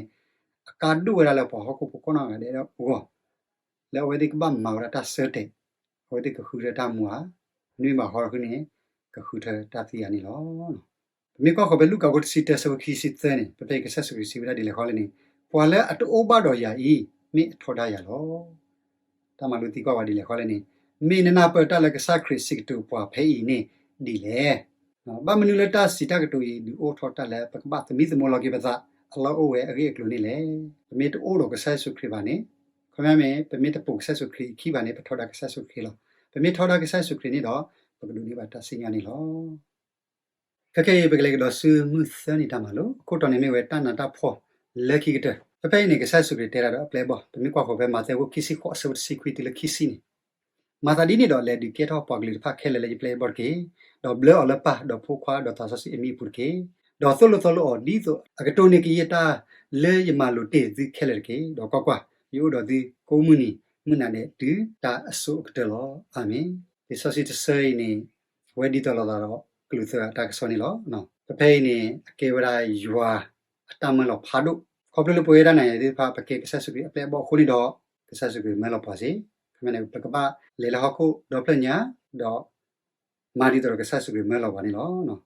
အကါဒိၣ်ဝဲဒၣ်လၢပှၤဟီၣ်ခိၣ်ဖိကိးနီၢ်ဂၤဒဲးအဂီၢ်, လၢအဝဲသ့ၣ်ကဘၣ်မၤဝဲဒၣ်တၢ်ဆၢတဲာ်, အဝဲသ့ၣ်ကဃုထၢတၢ်မူဧါ, မ့ၢ်ဘၣ်ဃီတဃုန့ၣ်, ကဃုထၢတၢ်သံယၤန့ၣ်လီၤ. ပမ့ၢ်ကွၢ်ဃီၤဖဲလူၤကၣ်ခိၣ်တဆံတၢ ဆၢဖိခံဆံသၢန့ၣ်, ဖဲဖဲအံၤကစၢ်ယ့ၣ်ၡူးခရံာ်စံးဝဲဒၣ်ဒ်လဲၣ်ဃီလဲၣ်န့ၣ်, ပှၤလၢအတအိၣ်ဘၣ်ဒီးယၤအံၤ, မ့ၢ်အထီဒါယၤလီၤ. တၢ်မၤလိသံကွၢ်ဝဲဒ်လဲၣ်ဃီလဲၣ်န့ၣ်, မ့ၢ်နနၢ်ပၢၢ်တၢ်လၢကစၢ်ခရံာ်စံးကတိၤပှၤဖဲအံၤန့ၣ်ဒ်လဲၣ်. ဘၣ်မနုၤလၢတၢ်စံးတၢ်ကတိၤအံၤ ဒုးအိၣ်ထီၣ်တၢ်လၢပကဘၣ်သမံသမိးလီၤက့ၤပသးအလီၢ်အိၣ်ဝဲအဂ့ၢ်အကျိၤန့ၣ်လဲၣ်. ပမ့ၢ်တအိၣ်ဒီးကစၢ်ယ့ၣ်ၡူးခရံာ်ဘၣ်န့ၣ်, ခီပညီမ့ၢ် ပမ့ၢ်တပိာ်ကစၢ်ယ့ၣ်ၡူးခရံာ်အခံဘၣ်န့ၣ် ပထီဒါကစၢ်ယ့ၣ်ၡူးခရံာ်န့ၣ်ဒီး, ပကဒိးန့ၢ်ဘၣ်တၢ်စံၣ်ညီၣ်န့ၣ်လီၤ. ခဲကနံၣ်အံၤ ပကလဲၤကဒီးဆူမုၢ်သၢနံၤတၢ်မၤလိ, အခိၣ်တီန့ၣ်မ့ၢ်ဝဲတၢ်နးတၢ်ဖှီၣ်လၢခံကတၢၢ်. ဖဲဖဲအံၤန့ၣ် ကစၢ်ယ့ၣ်ၡူးခရံာ်တဲဒၣ်ဒီးအပျဲၢ်အဘီၣ်, ပမ့ၢ်ကွၢ်ဃီၤဖဲမးသဲအခိၣ်ခံဆံဃိး အဆၢဖိတဆံခွံတုၤလၢခံဆံန့ၣ်, မၤသးဒ်န့ၣ်ဒီး လဲၤဒုးကဲထီၣ်ပှၤကလုာ်တဖၣ်ခဲလၢာ်လၢယပျဲၢ်ယဘီၣ်တက့ၢ်. ဒီးဘျၢအီၤလၢပၢ်, ဒီးဖိခွါ, ဒီးသးစီဆှံအမံၤအပူၤတက့ၢ်. ဒီးသိၣ်လိသီလိအီၤ ဒ်သိးအကတိၢ်န့ၢ်ကယဲၢ်တၢ်လၢယမၤလိာ်တ့ၢ်သုခဲလၢာ်တက့ၢ်. ဒီးကွၢ်ကွၢ်, ယအိၣ်ဒီးသုကိးမုၢ်နံၤမုၢ်နၤဒဲးတုၤတၢ်အစိၤအကတၢၢ်လီၤ. အၤမ့ၣ်. လံာ်စီဆှံတဆၢအံၤန့ၣ်, အဝဲဒ်သိးလိာ်သးဒီးကလူးသၢဂၤတၢ်ကစီၣ်န့ၣ်လီၤ. ဖဲဖဲအံၤန့ၣ် အကဲဝဲဒၣ်ယွၤအတၢ်မၢလီၤဖးဒိၣ်, ခီဖျိလၢပဝဲဒၣ်နၤယၤသ့ၣ်တဖၣ် ပကဲကစၢ်ယ့ၣ်ၡူးခရံာ်အပျဲၢ်အဘီၣ်အဃိန့ၣ်ဒီး, ကစၢ်ယ့ၣ်ၡူးခရံာ်မၢလီၤပှၤစ့ၢ်, ခီဖျိန့ၣ် ပကဘၣ်လဲၤလၢဟီၣ်ခိၣ်ဒီဖျၢၣ်ညါ, ဒီးမၤဒ်သိးဒီးကစၢ်ယ့ၣ်ၡူးခရံာ်မၢလီၤပှၤန့ၣ်လီၤ.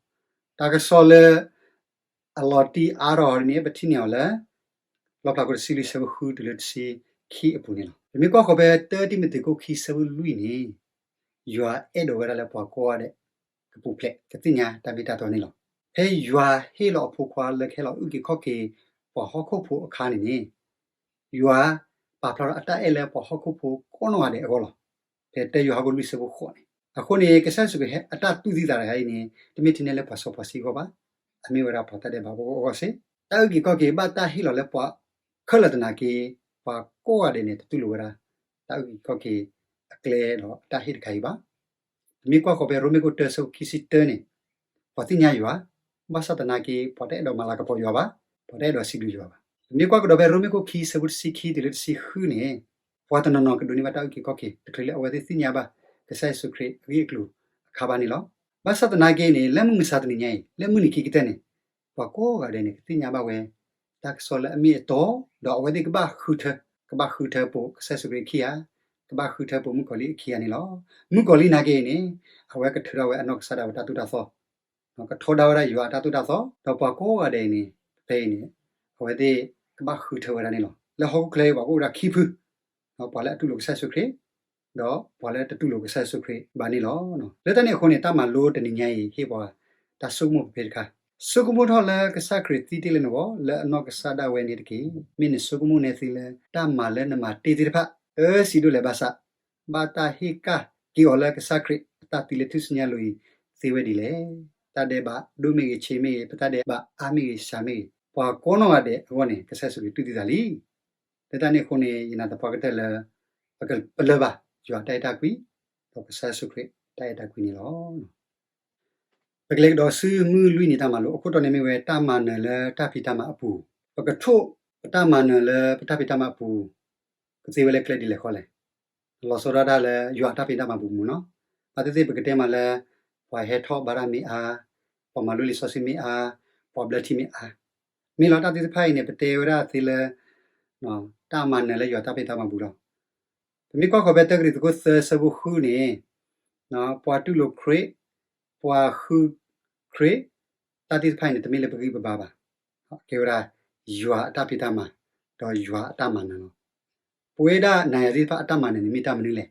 တၢ်ကစီၣ်လၢအလီၤတံၢ်အါထီၣ်န့ၣ် ပထံၣ်န့ၢ်အီၤလၢ လီၣ်ဖျါခိၣ်တဆံလွံၢ် ဆၢဖိဃုတုၤလၢတဆံခံအပူၤန့ၣ်လီၤ. ပမ့ၢ်ကွၢ်ဃီၤဖဲတၢတံၤမသ့းခိၣ်ခံ ဆၢဖိလွံၢ်န့ၣ်, ယွၤအဲၣ်ဒိးဝဲဒၣ်လၢပှၤကိးဂၤဒဲး ကပူၤဖျဲးကသ့ၣ်ညါတၢ်မ့ၢ်တၢ်တီန့ၣ်လီၤ. ဖဲယွၤဟ့ၣ်လီၤအဖိခွါလၢကဟဲလီၤအုၣ်က့ၤခီၣ်က့ၤပှၤဟီၣ်ခိၣ်ဖိအခါန့ၣ်န့ၣ်, ယွၤပာ်ဖျါထီၣ်အတၢ်အဲၣ်လၢပှၤဟီၣ်ခိၣ်ဖိကိးနီၢ်ဂၤဒဲးအဂီၢ်လီၤ. ဖဲတၢယိၤဟၣ်ခိၣ်လွံၢ် ဆၢဖိဃိးန့ၣ်, အဃိန့ၣ် ကစၢ်ယ့ၣ်ၡူးခရံာ်အတၢ်တူၢ်သံသးတဂၤအံၤန့ၣ် တမ့ၢ်ထဲန့ၣ်လၢပှၤစီပှၤဆှံအဂီၢ်ဘၣ်, အမ့ၢ်ဝဲဒၣ်ပှၤတၢ်ဒဲးဘးဖိအဂီၢ်စ့ၢ်. တၢ်အုၣ်က့ၤခီၣ်က့ၤဘၣ်တၢ်ဟ့ၣ်လီၤလၢပှၤခဲလၢာ်သနာ်က့, ပှၤကိးဂၤဒဲးန့ၣ် တတူၢ်လိာ်ဝဲဒၣ် တၢ်အုၣ်က့ၤခီၣ်က့ၤအကျဲဒီးအတၢ်ဟ့ၣ်တခါအံၤဘၣ်. ပမ့ၢ်ကွၢ်ဃီၤဖဲရိမ့ၤခိၣ်တၢ ဆၢဖိခံဆံတၢန့ၣ်, ပှၤသ့ၣ်ညါယွၤ, ဘၣ်ဆၣ်သနာ်က့ ပှၤတအဲၣ်ဒိးမၤလၤကပီၤယွၤဘၣ်, ပှၤတအဲၣ်ဒိးစံးဘျုးယွၤဘၣ်. ပမ့ၢ်ကွၢ်ကဒီးဖဲရိမ့ၤခိၣ်ခံ ဆၢဖိတဆံခံတုၤလၢတဆံဃုန့ၣ်, ပှၤတနီၤနီၤကဒိးန့ၢ်ဘၣ်တၢ်အုၣ်က့ၤခီၣ်က့ၤ တချုးလၢအဝဲသ့ၣ်သ့ၣ်ညါဘၣ် ကစၢ်ယ့ၣ်ၡူးခရံာ်အဂ့ၢ်အကျိၤအခါဘၣ်န့ၣ်လီၤ. ဘၣ်ဆၣ်သနာ်က့န့ၣ် လၢမုၢ်မဆါတနံၤညါအံၤ, လၢမုၢ်နံၤခံကတၢၢ်န့ၣ်, ပှၤကိးဂၤဒဲးန့ၣ် ကသ့ၣ်ညါဘၣ်ဝဲ တၢ်ကစီၣ်လၢအမ့ၢ်အတီ, ဒီးအဝဲသ့ၣ်ကဘၣ်ဃုထၢ, ကဘၣ်ဃုထၢပိာ်ကစၢ်ယ့ၣ်ၡူးခရံာ်အခံဧါ, ကဘၣ်ဃုထၢပိာ်မုၣ်ကီၤလံၢ်အခံဧါန့ၣ်လီၤ. မုၣ်ကီၤလံၢ်နာ်က့န့ၣ်, အဝဲကထုးထီၣ်ဝဲအနီၢ်ကစၢ်ဒၣ်ဝဲတၢ်သိၣ်တၢ်သီ, ကထီဒါဝဲဒၣ်ယွၤအတၢ်သိၣ်တၢ်သီ, ဒီးပှၤကိးဂၤဒဲးအံၤန့ၣ်, ဖဲအံၤန့ၣ်, အဝဲသ့ၣ်ကဘၣ်ဃုထၢဝဲဒၣ်န့ၣ်လီၤ. လၢဟီၣ်ခိၣ်ချၢအံၤ ပှၤကအိၣ်ဝဲဒၣ်ခံဖု, ပှၤလၢအတူၢ်လိာ်ကစၢ်ယ့ၣ်ၡူးခရံာ်, ဒီးပှၤလၢတတူၢ်လိာ်ကစၢ်ယ့ၣ်ၡူးခရံာ်ဘၣ်န့ၣ်လီၤ. လၢတၢ်န့ၣ်အဃိန့ၣ် တၢ်မၤလိတနံၤညါအံၤ ဟ့ၣ်ပှၤတၢ်ဆိကမိၣ်ဖဲဖဲတခါ, ဆိကမိၣ်ထီၣ်လၢကစၢ်ခရံာ်သံတ့ၢ်လၢနဂီၢ် လၢအနီၢ်ကစၢ်ဒၣ်ဝဲန့ၣ်တက့ၢ်. မ့ၢ်နဆိကမိၣ်နဲသ့လၢတၢ်မၤလၢနမၤတ့ၢ်သ့ၣ်တဖၣ် အၢစံးဒိၣ်လဲၣ်ဘၣ်ဆၣ်, ဘၣ်တၢ်ဟ့ၣ်ကၣ်က့ၤအီၤလၢကစၢ်ခရံာ်အတၢ်သံလၢထူၣ်စုညါအလိၤအံၤ သ့ဝဲဒ်လဲၣ်. တၢ်ဒဲးဘးဒိၣ်မ့ၢ်ဂ့ၤဆံးမ့ၢ်ဂ့ၤ, ပတၢ်ဒဲးဘးအါမ့ၢ်ဂ့ၤစှၤမ့ၢ်ဂ့ၤ, ပှၤကိးနီၢ်ဂၤဒဲးအဂီၢ်န့ၣ် ကစၢ်ယ့ၣ်ၡူးခရံာ်တူၢ်သံသးလံ. လၢတၢ်န့ၣ်အဃိန့ၣ် ယနာ်သပှၢ်ကတၢၢ်လၢ ပကပလၢၢ်ဘၣ်ယွၤအတၢ်အဲၣ်တၢ်ကွံ, ဒီးကစၢ်ယ့ၣ်ၡူးခရံာ်အတၢ်အဲၣ်တၢ်ကွံန့ၣ်လီၤ. ပကလဲၤကဒီးဆူမုၢ်လွံၢ်နံၤတၢ်မၤလိ, အခိၣ်တီန့ၣ်မ့ၢ်ဝဲတၢ်မၤနၢၤလၢတၢ်ဖံးတၢ်မၤအပူၤ, ပကထိၣ်ပတၢ်မၤနၢၤလၢပတၢ်ဖံးတၢ်မၤအပူၤ ကသ့ဝဲလၢကျဲဒ်လဲၣ်ဃီလဲၣ်. လီၤဆီဒၣ်တၢ်လၢယွၤအတၢ်ဖံးတၢ်မၤပူၤမူနီၤ. ဘၣ်သ့ၣ်သ့ၣ်ပကတဲမးလၢ ပှၤဟဲထီၣ်ဘါတၢ်မ့ၢ်အါ, ပှၤမၤလိလံာ်စီဆှံမ့ၢ်အါ, ပှၤဘျၢထံမ့ၢ်အါ, မ့ၢ်လီၤတၢ်သ့ၣ်တဖၣ်အံၤန့ၣ် ပတဲဝဲဒၣ်သ့လၢ တၢ်မၤနၢၤလၢယွၤတၢ်ဖံးတၢ်မၤပူၤလီၤ. ပမ့ၢ်ကွၢ်ဃီၤဖဲတၢကရံၣ်သူးခိၣ်သၢဆၢဖိဃုန့ၣ်, ပှၤတူၢ်လိာ်ခရံာ်, ပှၤဃုခရံာ်, တၢ်သ့ၣ်တဖၣ်အံၤန့ၣ် တမ့ၢ်လၢပဂံၢ်ပဘါဘၣ်. ကဲဝဲဒၣ် ယွၤအတၢ်ဖံးတၢ်မၤ, ဒီးယွၤအတၢ်မၤနၢၤလီၤ. ပဝဲဒၣ်နၤယၤသ့ၣ်တဖၣ်အတၢ်မၤနၢၤန့ၣ်မ့ၢ်တၢ်မနုၤလဲၣ်.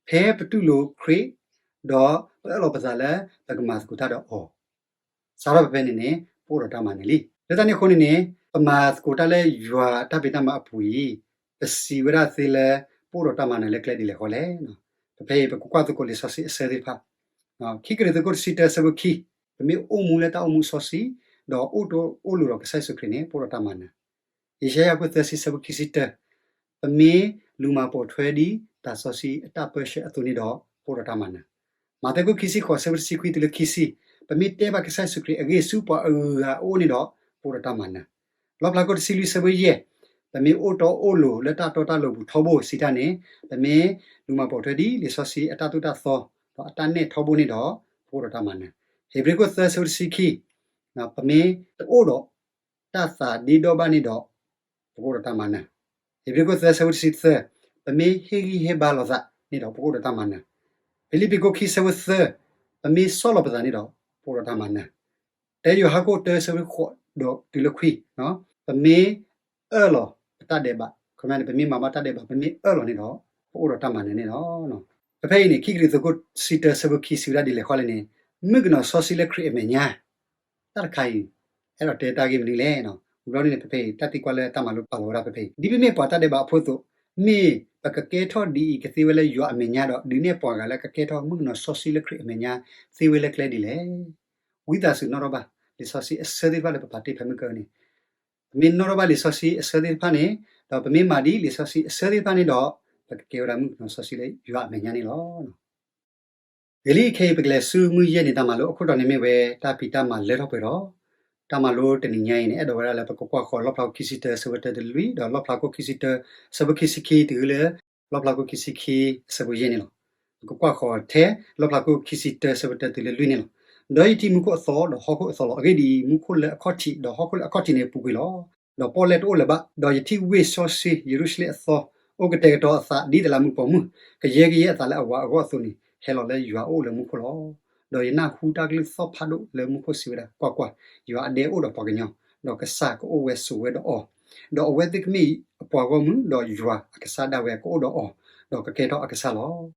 ဖဲပတူၢ်လိာ်ခရံာ်, ဒီးပအၢၣ်လီၤပသးလၢပကမၤသကိးတၢ်ဒီးအီၤ, စးထီၣ်ဖဲဖဲန့ၣ်န့ၣ် ပအိၣ်ဒီးတၢ်မၤနၢၤလံ. လၢတၢ်န့ၣ်အဃိန့ၣ်န့ၣ် ပမၤသကိးတၢ်လၢယွၤတၢ်ဖံးတၢ်မၤအပူၤအံၤ, ပစံးဝဲဒၣ်သ့လၢ ပအိၣ်ဒီးတၢ်မၤနၢၤလၢကျဲဒ်လဲၣ်ဃီလဲၣ်. ဖဲဖဲအံၤ ပကကွၢ်သကိးလံာ်စီဆှံအဆၢသ့ၣ်တဖၣ်, ခံကရံၣ်သူးခိၣ်တဆံတၢဆၢဖိခံ, ပမ့ၢ်အိၣ်မူလၢတၢ်အိၣ်မူစီဆှံ, ဒီးအိၣ်တအိၣ်လိၤဒီးကစၢ်ယ့ၣ်ၡူးခရံာ်န့ၣ် ပအိၣ်ဒီးတၢ်မၤနၢၤ ယၡါယၤခိၣ်သၢဆံဆၢဖိခံဆံတၢ, ပမ့ၢ်လူၤမၤပိာ်ထွဲဒ်တၢ်စီဆှံအတၢ်ပၢဆှၢအသိးန့ၣ်ဒီး ပအိၣ်ဒီးတၢ်မၤနၢၤ. မးသဲခိၣ်ခံဆံဃိးဆၢဖိတဆံခွံတုၤလၢခံဆံ, ပမ့ၢ်တဲဘၣ်ကစၢ်ယ့ၣ်ၡူးခရံာ်အဂ့ၢ်ဆူပှၤအဂုၤအဂၤအအိၣ်န့ၣ်ဒီး ပအိၣ်ဒီးတၢ်မၤနၢၤ. လီၣ်ဖျါခိၣ်တဆံလွံၢ်ဆၢဖိယဲၢ်, ပမ့ၢ်အိၣ်တအိၣ်လိၤလၢတၢ်တီတၢ်လိၤပူၤထီဘိစံးတၢ်န့ၣ်, ပမ့ၢ်လူၤမၤပိာ်ထွဲဒ်လံာ်စီဆှံအတၢ်သိၣ်တၢ်သီ, ဒီးအတၢ်နဲၣ်ထီဘိန့ၣ်ဒီး ပအိၣ်ဒီးတၢ်မၤနၢၤ. ဧ့ၤဘြံၤခိၣ်သၢဆၢဖိတဆံခံ, ပမ့ၢ်တအိၣ်ဒီး တၢ်သးဒ့ဒီဘၣ်န့ၣ်ဒီး ပကအိၣ်ဒီးတၢ်မၤနၢၤ. ဧ့ၤဘြံၤခိၣ်သၢဆၢဖိတဆံသၢ, ပမ့ၢ်ဟ့ၣ်ဂံၢ်ဟ့ၣ်ဘါလိာ်သးန့ၣ်ဒီး ပကအိၣ်ဒီးတၢ်မၤနၢၤ. ဖံလံးပံၤခိၣ်ခံဆၢဖိသၢ, ပမ့ၢ်ဆီၣ်လီၤပသးန့ၣ်ဒီး ပအိၣ်ဒီးတၢ်မၤနၢၤ. တၢယိၤဟၣ်ခိၣ်တၢဆၢဖိဃိးဒီးတုၤလၢခွံ, ပမ့ၢ်အၢၣ်လီၤပတၢ်ဒဲးဘး, ခီမ့ၢ်န့ၣ် ပမ့ၢ်မၤဘၣ်တၢ်ဒဲးဘး, ပမ့ၢ်အၢၣ်လီၤန့ၣ်ဒီး ပအိၣ်ဒီးတၢ်မၤနၢၤန့ၣ်လီၤ. ဖဲဖဲအံၤန့ၣ် ခံကရံၣ်သူးခိၣ်တဆံတၢဆၢဖိခံစံးဝဲဒၣ်ဒ်လဲၣ်ဃီလဲၣ်န့ၣ်, မုၣ်ကနီၤစီဆှံလၢခရံာ်အမဲာ်ညါ တၢ်တခါအံၤ အဲၣ်ဒိးတဲတၢ်ဂ့ၢ်မနုၤလဲၣ်. ဝံၤဘျီန့ၣ် ဖဲဖဲအံၤ တၢ်သံကွၢ်လၢတၢ်မၤလိပာ်လီၤဝဲဒၣ်ဖဲဖဲအံၤ, ဒ်ပမ့ၢ်ပှၤတၢ်ဒဲးဘးအဖိအသိး, မ့ၢ်ပကကဲထီၣ်ဒ်အံၤကသ့ဝဲလၢယွၤအမဲာ်ညါဒီး ဒုးနဲၣ်ပှၤဂၤလၢကကဲထီၣ်မုၣ်ကနီၤစီဆှံလၢခရံာ်အမဲာ်ညါသ့ဝဲလၢကျဲဒ်လဲၣ်. ဝံသးစူၤနီၣ်ထီၣ်ဘၣ် လံာ်စီဆှံအဆၢသ့ၣ်တဖၣ်လၢပပာ်တ့ၢ်ဖဲမုၢ်ကနံၤန့ၣ်, ပမ့ၢ်နီၣ်ထီၣ်ဘၣ်လံာ်စီဆှံအဆၢသ့ၣ်တဖၣ်န့ၣ်, ဒီးပမ့ၢ်မၤဒ်လံာ်စီဆှံအဆၢသ့ၣ်တဖၣ်န့ၣ်ဒီး, ပကကဲဝဲဒၣ်မုၣ်ကနီၤစီဆှံလၢယွၤအမဲာ်ညါန့ၣ်လီၤ. ဂ့ၤလံခဲအံၤ ပကလဲၤဆူမုၢ်ယဲၢ်နံၤတၢ်မၤလိအခိၣ်တီန့ၣ်မ့ၢ်ဝဲ တၢ်ဖံးတၢ်မၤလၢထီၣ်ပှဲၤထီၣ်, တၢ်မၤလိတနံၤညါအံၤန့ၣ် အဲၣ်ဒိးဝဲဒၣ်လၢပကကွၢ်ဃီၤလီၣ်ဖျါခိၣ်ခံဆံတၢဆၢဖိတၢတုၤလၢလွံၢ်, ဒီးလီၣ်ဖျါခိၣ်ခံဆံတၢဆၢဖိခံဆံခံတုၤလၢ လီၣ်ဖျါခိၣ်ခံဆံခံအဆၢဖိယဲၢ်န့ၣ်လီၤ. ပကကွၢ်ဃီၤထဲ လီၣ်ဖျါခိၣ်ခံဆံတၢဆၢဖိတၢတုၤလၢလွံၢ်န့ၣ်လီၤ. ဒီးယထံၣ်မူခိၣ်အသီ ဒီးဟီၣ်ခိၣ်အသီလီၤ. အဂ့ၢ်ဒ်အံၤ, မူခိၣ်လၢအခီၣ်ထံး ဒီးဟီၣ်ခိၣ်လၢအခီၣ်ထံးန့ၣ်ပူၤကွံာ်လီၤ. ဒီးပီၣ်လဲၣ်တအိၣ်လၢၤဘၣ်. ဒီးယထံၣ်ဝ့ၢ်စီဆှံယရူၤၡလ့ၣ်အသီ အိၣ်ကတဲာ်ကတီၤအသးဒ်တလးမူးပိာ်မုၣ်, ကယဲကယဲအသးလၢအဝၤအဂီၢ်အသိးန့ၣ် ဟဲလီၤလၢယွၤအအိၣ်လၢမူခိၣ်လီၤ. ဒီးယနၢ်ဟူတၢ်ကလုၢ်သီၣ်ဖးဒိၣ်လၢမူခိၣ်စံးဝဲဒၣ်, ကွၢ်ကွၢ်, ယွၤအဒဲအိၣ်ဒီးပှၤကညီ, ဒီးကစၢ်ကအိၣ်ဝဲဆိးဝဲဒီးအီၤ, ဒီးအဝဲသ့ၣ်ကမ့ၢ်အပှၤဂီၢ်မုၢ်, ဒီးယွၤအကစၢ်ဒၣ်ဝဲကအိၣ်ဒီးအီၤ, ဒီးကကဲထီၣ်အကစၢ်လီၤ.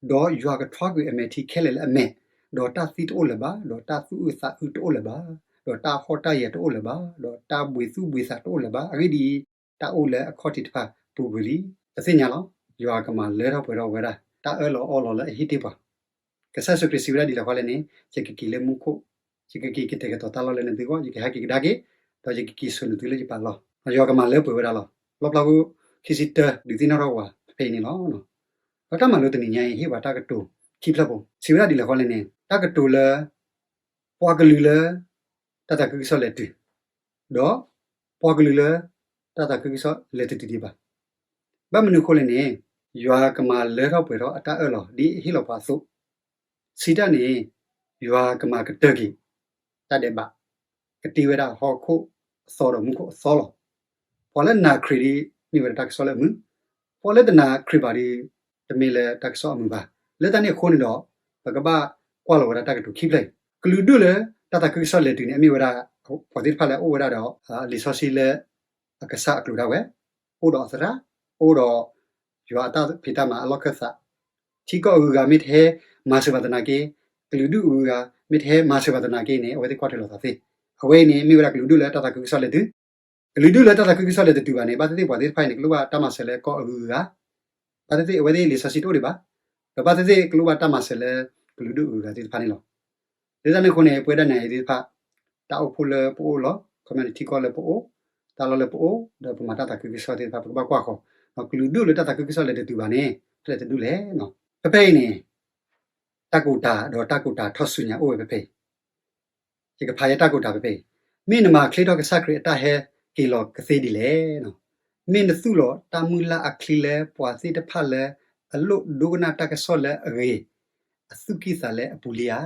ဒီးယွၤကထွါကွံာ်အမဲာ်ထံခဲလၢာ်လၢအမဲာ်, ဒီးတၢ်သံတအိၣ်လၢၤဘၣ်, ဒီးတၢ်သူၣ်အုးသးအုးတအိၣ်လၢၤဘၣ်, ဒီးတၢ်ဟီၣ်တၢ်ယၢၤတအိၣ်လၢၤဘၣ်, ဒီးတၢ်ဘှံးသူၣ်ဘှံးသးတအိၣ်လၢၤဘၣ်. အဂ့ၢ်ဒ်အံၤ, တၢ်အိၣ်လၢအခီၣ်ထံးတဖၣ်ပူၤကွံာ်လံ. ပသ့ၣ်ညါလီၤ. ယွၤကမၤလၢထီၣ်ပှဲၤထီၣ်ဝဲဒၣ် တၢ်အၢၣ်လီၤအီလီၤလၢအဟ့ၣ်တ့ၢ်ပှၤ ကစၢ်ယ့ၣ်ၡူးခရံာ်စံးဝဲဒၣ်ဒ်လဲၣ်ဃီလဲၣ်န့ၣ်, ယကက့ၤလၢမူခိၣ်, ယကက့ၤကတဲာ်ကတီၤတၢ်လီၢ်လၢနသုဂီၢ်, ယကဟဲက့ၤကဒါက့ၤ, ဒီးယကက့ၤဆိးနသုလၢယပၢ်လီၢ်. ယွၤကမၤလၢပှဲၤဝဲဒၣ်လီၤ. လီၣ်ဖျါခိၣ်ခံဆံတၢ ဒုးသ့ၣ်နီၣ်ထီၣ်ဝဲဖဲအံၤန့ၣ်လီၤ. ဒီးတၢ်မၤလိတနံၤညါအံၤ ဟ့ၣ်ပှၤတၢ်ကတိၤခံဖျၢၣ်ဖိ, စံးဝဲဒၣ်ဒ်လဲၣ်ဃီလဲၣ်န့ၣ်, တၢ်ကတိၤလၢ ပှၤကလုာ်လၢ တၢ်သးခုကစီၣ်လဲၤတုၤ, ဒီး ပှၤကလုာ်လၢ တၢ်သးခုကစီၣ်လဲၤတတုၤဒံးဘၣ်. ဘၣ်မနုၤအဃိလဲၣ်န့ၣ်, ယွၤကမၤလၢထီၣ်ပှဲၤထီၣ်အတၢ်အၢၣ်လီၤ ဒ်အဟ့ၣ်လီၤပှၤအသိး, စံးတၢ်န့ၣ်, ယွၤကမၤကတၢၢ်က့ၤ တၢ်ဒဲးဘး, ကတ့ဝဲဒၣ်ဟီၣ်ခိၣ်အသီဒီးမူခိၣ်အသီလီၤ. ပှၤလၢနာ်ခရံာ်ဒီး မ့ၢ်ဝဲဒၣ်တၢ်ကစီၣ်လၢအမုာ်, ပှၤလၢတနာ်ခရံာ်ဘၣ်ဒီး တမ့ၢ်လၢတၢ်ကစီၣ်အမုာ်ဘၣ်. လၢတၢ်န့ၣ်အဃိန့ၣ်ဒီး, ပကဘၣ်ကွၢ်လီၤဝဲဒၣ်တၢ်ကတိၤခံဖျၢၣ်အံၤ, ကလုာ်ဒူၣ်လၢတၢ်သးခုကစီၣ်လဲၤတုၤန့ၣ် အမ့ၢ်ဝဲဒၣ် ပှၤသ့ၣ်တဖၣ်လၢအအိၣ်ဝဲဒၣ်ဒီး လံာ်စီဆှံလၢ အကစၢ်အကျိာ်ဒၣ်ဝဲ, အိၣ်ဒီးအသရၣ်, အိၣ်ဒီး ယွၤအတၢ်ဖံးတၢ်မၤအလီၢ်ခၢၣ်သး, ထံကီၢ်အဂုၤအဂၤမ့ၢ်တဟဲမၤစၢၤဘၣ်သနာ်က့, ကလုာ်ဒူၣ်အဂုၤအဂၤ မ့ၢ်တဟဲမၤစၢၤဘၣ်သနာ်က့န့ၣ် အဝဲသ့ၣ်ကွၢ်ထွဲလီၤသးသ့. အဝဲအံၤန့ၣ် မ့ၢ်ဝဲဒၣ်ကလုာ်ဒူၣ်လၢတၢ်သးခုကစီၣ်လဲၤတုၤ, ကလုာ်ဒူၣ်လၢတၢ်သးခုကစီၣ်လဲၤတတုၤဘၣ်န့ၣ် ဘၣ်သ့ၣ်သ့ၣ်ပှၤသ့ၣ်တဖၣ်အံၤန့ၣ် ကလိၣ်ဘၣ်တၢ်မၤစၢၤလၢကီၢ်အဂုၤအဂၤ, ဘၣ်သ့ၣ်သ့ၣ်အဝဲသ့ၣ်လံာ်စီဆှံတအိၣ်ဒံးဘၣ်, ဒီးဘၣ်သ့ၣ်သ့ၣ်ကလိၣ်ဘၣ်တၢ်မၤစၢၤလၢကလုာ်ဒူၣ်အဂုၤအဂၤသ့ၣ်တဖၣ်န့ၣ်လီၤ. လၢတၢ်န့ၣ်အဃိန့ၣ် ပဝဲဒၣ်နၤယၤသ့ၣ်တဖၣ်, တၢ်အိၣ်ဖှိၣ်လၢပအိၣ်လီၤ, ခီမ့ၢ်န့ၣ်ထံကီၢ်လၢပအိၣ်, တၢ်လီၢ်လၢပအိၣ်, ဒီးပမၤတၢ်သးခုကစီၣ်သ့ၣ်တဖၣ် ပကဘၣ်ကွၢ်ဃီၤ, ဒီးကလုာ်ဒူၣ်လၢတၢ်သးခုကစီၣ်လဲၤတတုၤဘၣ်န့ၣ် ဖဲလဲၣ်တဒူၣ်လဲၣ်. ဖဲဖဲအံၤန့ၣ် တၢ်ကိၢ်တၢ်ဒီးတၢ်ကိၢ်တၢ်ထီၣ်ဆူညါအိၣ်ဝဲဖဲဖဲအံၤ, ယကဖးယဲတၢ်ကိၢ်တၢ်ဖဲဖဲအံၤ, မ့ၢ်နမၤချ့ထီၣ်ကစၢ်ခရံာ်အတၢ်ဟဲက့ၤလီၤကသ့ဒ်လဲၣ်. မ့ၢ်နသူၣ်လီၤတၢ်မုၢ်လၢ်အချံလၢပှၤသ့ၣ်တဖၣ်လၢအလိၣ်ဒိကနၣ်တၢ်ကစီၣ်လၢအဂ့ၤ, အသူၣ်ကံၢ်သးလဲအပူၤလံဧါ.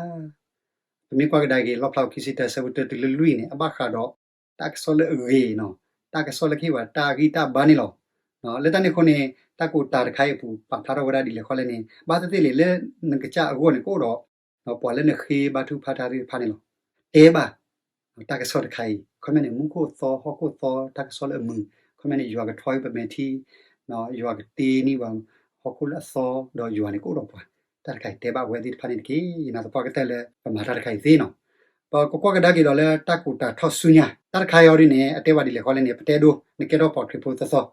ပမ့ၢ်ကွၢ်ကဒါက့ၤ လီၣ်ဖျါခံဆံတၢဆၢဖိတၢတုၤလၢလွံၢ်န့ၣ် အဘၣ်ဃးဒီးတၢ်ကစီၣ်လၢအဂ့ၤ, တၢ်ကစီၣ်လၢကဟ့ၣ်ပှၤတၢ်ဂံၢ်တၢ်ဘါန့ၣ်လီၤ. လၢတၢ်န့ၣ်အဃိန့ၣ် တၢ်ကိးတၢ်တခါအံၤအပူၤ ပာ်ဖျါထီၣ်ဝဲဒၣ်ဒ်လဲၣ်ဃီလဲၣ်န့ၣ် ဘၣ်သ့ၣ်သ့ၣ်လံ လၢနကစၢ်အဂီၢ်န့ၣ် ကအိၣ်ဒီး ပှၤလၢနဃ့ဘါထုကဖၣ်တၢ်သ့ၣ်တဖၣ်န့ၣ်လီၤ. တဲဘၣ် တၢ်ကစီၣ်တခါအံၤ ခီပညီန့ၣ် မူခိၣ်သီ ဟီၣ်ခိၣ်သီ တၢ်ကစီၣ်လၢအမုာ် ခီပညီန့ၣ် ယွၤကထွါက့ၤပမဲာ်ထံ ယွၤကတ့န့ၢ်ပှၤ ဟီၣ်ခိၣ်လၢအသီ ဒီးယွၤန့ၣ်ကအိၣ်ဒီးပှၤ တၢ်တခါအံၤတဲဘၣ်အဝဲသ့ၣ်တဖၣ်န့ၣ်တက့ၢ်. ယနာ်သပှၢ်ကတၢၢ်လၢ ပမၤတၢ်တခါအံၤသ့နီၤ. ပကကွၢ်ကဒါက့ၤဒီးလၢတၢ်ကိးတၢ်ထီၣ်ဆူညါ တၢ်တခါအံၤအီၤဒ်န့ၣ် အတဲဝဲဒ်လဲၣ်ဃီလဲၣ်န့ၣ် ပတဲဒိ နကဲထီၣ်ပှၤခရံာ်ဖိသီသီ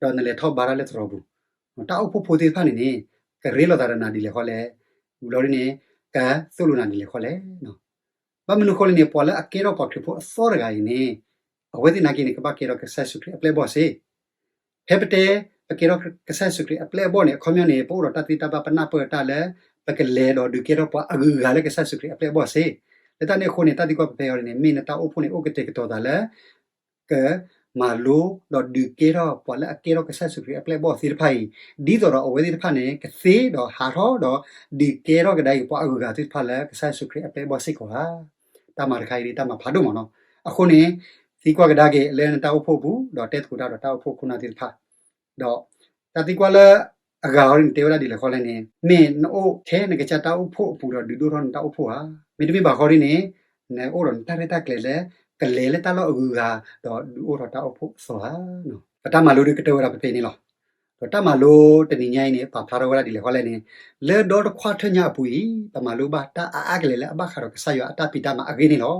ဒီးနလဲၤထီၣ်ဘါတၢ်လၢသရိာ်ပူၤ တၢ်အိၣ်ဖှိၣ်ဖိသ့ၣ်တဖၣ်န့ၣ်န့ၣ် ကရ့လိာ်သးဒီးနၤဒ်လဲၣ်ဃီလဲၣ်, ဝံၤလီၤဒ်န့ၣ် ကသိၣ်လိနၤဒ်လဲၣ်ဃီလဲၣ်. ဘၣ်မနုၤဃိလဲၣ်န့ၣ် ပှၤလၢအကဲထီၣ်ပှၤခရံာ်ဖိအသီတဂၤအံၤန့ၣ် အဝဲသ့ၣ်နာ်က့န့ၣ် ကဘၣ်ကဲထီၣ်ကစၢ်ယ့ၣ်ၡူးခရံာ်အပျဲၢ်အဘီၣ်စ့ၢ် ဖဲပတဲ ပကဲထီၣ်ကစၢ်ယ့ၣ်ၡူးခရံာ်အပျဲၢ်အဘီၣ်န့ၣ် အခီပညီန့ၣ် ပအိၣ်ဒီးတၢ်သ့တၢ်ဘၣ် ပနၢ်ပၢၢ်တၢ်လၢ ပကလဲၤဒီးဒုးကဲထီၣ်ပှၤအဂုၤအဂၤလၢကစၢ်ယ့ၣ်ၡူးခရံာ်အပျဲၢ်အဘီၣ်စ့ၢ်. လၢတၢ်န့ၣ်အဃိန့ၣ် တၢ်သံကွၢ်ဖဲဖဲအံၤန့ၣ် မ့ၢ်နတၢ်အိၣ်ဖှိၣ်န့ၣ် အိၣ်ကတဲာ်ကတီၤသးလၢ ကမၤလိဒီးဒုးကဲထီၣ်ပှၤလၢအကဲထီၣ်ကစၢ်ယ့ၣ်ၡူးခရံာ်အပျဲၢ်အဘီၣ်သ့ၣ်တဖၣ်အံၤ ဒ်သိးဒီးအဝဲသ့ၣ်တဖၣ်န့ၣ် ကသ့ဒီးဟးထီၣ်ဒီး ဒုးကဲထီၣ်ကဒါက့ၤပှၤအဂုၤအဂၤသ့ၣ်တဖၣ်လၢကစၢ်ယ့ၣ်ၡူးခရံာ်အပျဲၢ်အဘီၣ်စ့ၢ်ကီးဧါ. တၢ်မၤတခါအံၤဒ် တၢ်မၤဖးဒိၣ်မးနီၤ. အဃိန့ၣ် သံကွၢ်ကဒါက့ၤလၢနတၢ်အိၣ်ဖှိၣ်အပူၤ ဒီးတဲသကိးတၢ်ဒီးတၢ်အိၣ်ဖှိၣ်ခိၣ်နၢ်သ့ၣ်တဖၣ် ဒီးတၢ်သံကွၢ်လၢအဂၤအီၤဒ်န့ၣ် တဲဝဲဒၣ်ဒ်လဲၣ်ဃီလဲၣ်န့ၣ် မ့ၢ်နအိၣ်ထဲနကစၢ်တၢ်အိၣ်ဖှိၣ်အပူၤဒီးဒုးဒိၣ်ထီၣ်နတၢ်အိၣ်ဖှိၣ်ဧါ. မ့တမ့ၢ်ဘၣ်ဃီဒ်န့ၣ် နအိၣ်ဒီးနတၢ်ရဲၣ်တၢ်ကျဲၤလၢ ကလဲၤလၢတၢ်လီၢ်အဂုၤအဂၤ ဒီးဒုးအိၣ်ထီၣ်တၢ်အိၣ်ဖှိၣ်အသီဧါ. ပတၢ်မၤလိဒ်ကတၢၢ်ဝဲဒၣ်ဖဲဖဲအံၤန့ၣ်လီၤ. ဒီးတၢ်မၤလိတနံၤညါအံၤန့ၣ် ပာ်ဖျါထီၣ်ဝဲဒၣ်ဒ်လဲၣ်ဃီလဲၣ်န့ၣ် လၢဒီတခွါထၢညါအပူၤအံၤ ပမၤလိဘၣ်တၢ်အါအါကလဲာ်လၢအဘၣ်ဃးဒီးကစၢ်ယွၤအတၢ်ဖံးတၢ်မၤအဂ့ၢ်န့ၣ်လီၤ.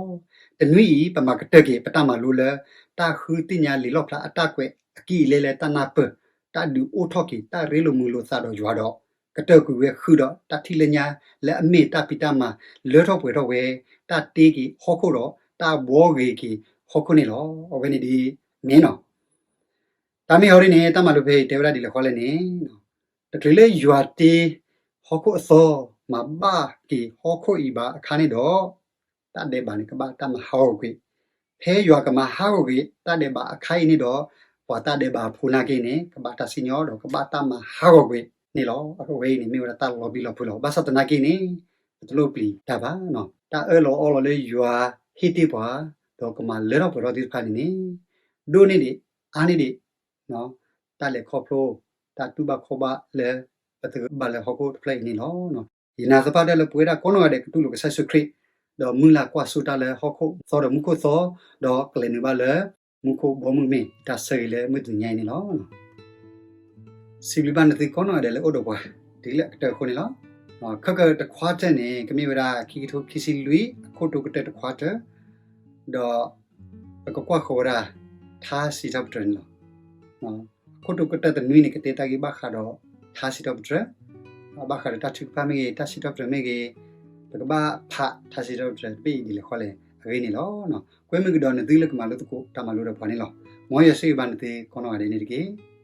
တနွံအံၤ ပမၤကတၢၢ်က့ၤ ပတၢ်မၤလိလၢ တၢ်ဃုသ့ၣ်ညါလံာ်လီၣ်ဖျါအတၢ်ကွဲးအကံၢ်အလဲလၢတၢ်နၢ်ပၢၢ်, တၢ်ဒုးအိၣ်ထီၣ်က့ၤ တၢ်ရ့လိာ်မုာ်လိာ်သးဒီးယွၤဒီး ကတၢၢ်ကွံာ်ဝဲဃုာ်ဒီးတၢ်ထံၣ်လၢညါလၢအမ့ၢ်တၢ်ဖံးတၢ်မၤလၢထီၣ်ပှဲၤထီၣ်ဝဲ, တၢ်တ့က့ၤဟီၣ်ခိၣ်ဒီးတၢ်ဘှီဂ့ၤက့ၤဟီၣ်ခိၣ်န့ၣ်လီၤ. အဝဲန့ၣ်ဒ်မ့ၢ်နီၤ တၢ်မ့ၢ်အီၤဒ်န့ၣ် တၢ်မၤလိဖဲအံၤတဲဝဲဒၣ်ဒ်လဲၣ်ဃီလဲၣ်န့ၣ်, တချုးလၢယွၤတ့ဟီၣ်ခိၣ်အသီ မၤဘၣ်က့ၤဟီၣ်ခိၣ်အံၤဘၣ်အခါန့ၣ်ဒီး, တၢ်ဒဲးဘးန့ၣ် ကဘၣ်တၢ်မၤဟးဂီၤကွံာ်, ဖဲယွၤကမၤဟးဂီၤကွံာ်တၢ်ဒဲးဘးအခါအံၤန့ၣ်ဒီး, ပှၤတၢ်ဒဲးဘးဖိနာ်က့န့ၣ် ကဘၣ်တၢ်စံၣ်ညီၣ်ဒီးကဘၣ်တၢ်မၤဟးဂီၤကွံာ်န့ၣ်လီၤ. အဝဲအံၤန့ၣ်မ့ၢ်ဝဲဒၣ်တၢ်လီၤဘံၣ်လီၤဖုးလီၤ. ဘၣ်ဆၣ်သနာ်က့န့ၣ်, ပတလိၣ်ပျံၤတၢ်ဘၣ်. တၢ်အၢၣ်လီၤအီလီၤလၢယွၤဟ့ၣ်တ့ၢ်ပှၤ, ဒီးကမၤလၢထီၣ်ပှဲၤထီၣ်သ့ၣ်တဖၣ်န့ၣ်န့ၣ်, ဒိၣ်န့ၢ်ဒံး, အါန့ၢ်ဒံး, တၢ်လဲၤခီဖျိ, တၢ်တူၢ်ဘၣ်ခီၣ်ဘၣ်လၢ ပသဂၢၢ်ဘၣ်လၢဟီၣ်ခိၣ်တဖျၢၣ်အံၤန့ၣ်လီၤ. ယနာ်သပှၢ်တၢၢ်လၢပဝဲဒၣ်ကိးနီၢ်ဂၤဒဲးကတူၢ်လိာ်ကစၢ်ယ့ၣ်ၡူးခရံာ်, ဒီးမုၢ်လၢ်ကွၢ်စိတၢ်လၢဟီၣ်ခိၣ်သီဒီးမူခိၣ်သီ, ဒီးကလဲၤနုာ်ဘၣ်လၢ မူခိၣ်ဘီမုၢ်မ့ၢ်တၢ်ဆၢဂ့ၤလၢမုၢ်တနံၤညါအံၤန့ၣ်လီၤ. စံးဘျုးဘၣ်နသုကိးနီၢ်ဂၤဒဲးလၢအိၣ်ဒီးပှၤ တုၤလၢအကတၢၢ်အဃိန့ၣ်လီၤ. ခဲကတခွါတၢၢ်န့ၣ် ကမ့ၢ်ဝဲဒၣ် ခံကထိခံဆံလွံၢ် အခိၣ်တီကတၢၢ်တခွါတၢၢ်, ဒီးပကကွၢ်ဃီၤဝဲဒၣ် ထါစံးထီၣ်ပတြၢၤန့ၣ်လီၤ. အခိၣ်တီကတၢၢ်တနွံန့ၣ် ကတဲတၢ်ဂ့ၢ်ဘၣ်ဃးဒီး ထါစံးထီၣ်ပတြၢၤ, ဘၣ်ဃးဒီးတၢ်ထုကဖၣ်မ့ၢ်ဂ့ၤ, တၢ်စံးထီၣ်ပတြၢၤမ့ၢ်ဂ့ၤ, ပကဘၣ်ဖးထါစံးထီၣ်ပတြၢၤတဘ့ၣ်အံၤဒ်လဲၣ်ဃီလဲၣ်အဂ့ၢ်န့ၣ်လီၤ. ကွဲမုာ်ကဒီးနသုလၢကမၤလိသကိးတၢ်မၤလိဒီးပှၤန့ၣ်လီၤ. မ်ယွၤဆိၣ်ဂ့ၤဘၣ်နသုကိးနီၢ်ဂၤဒဲးန့ၣ်တက့ၢ်.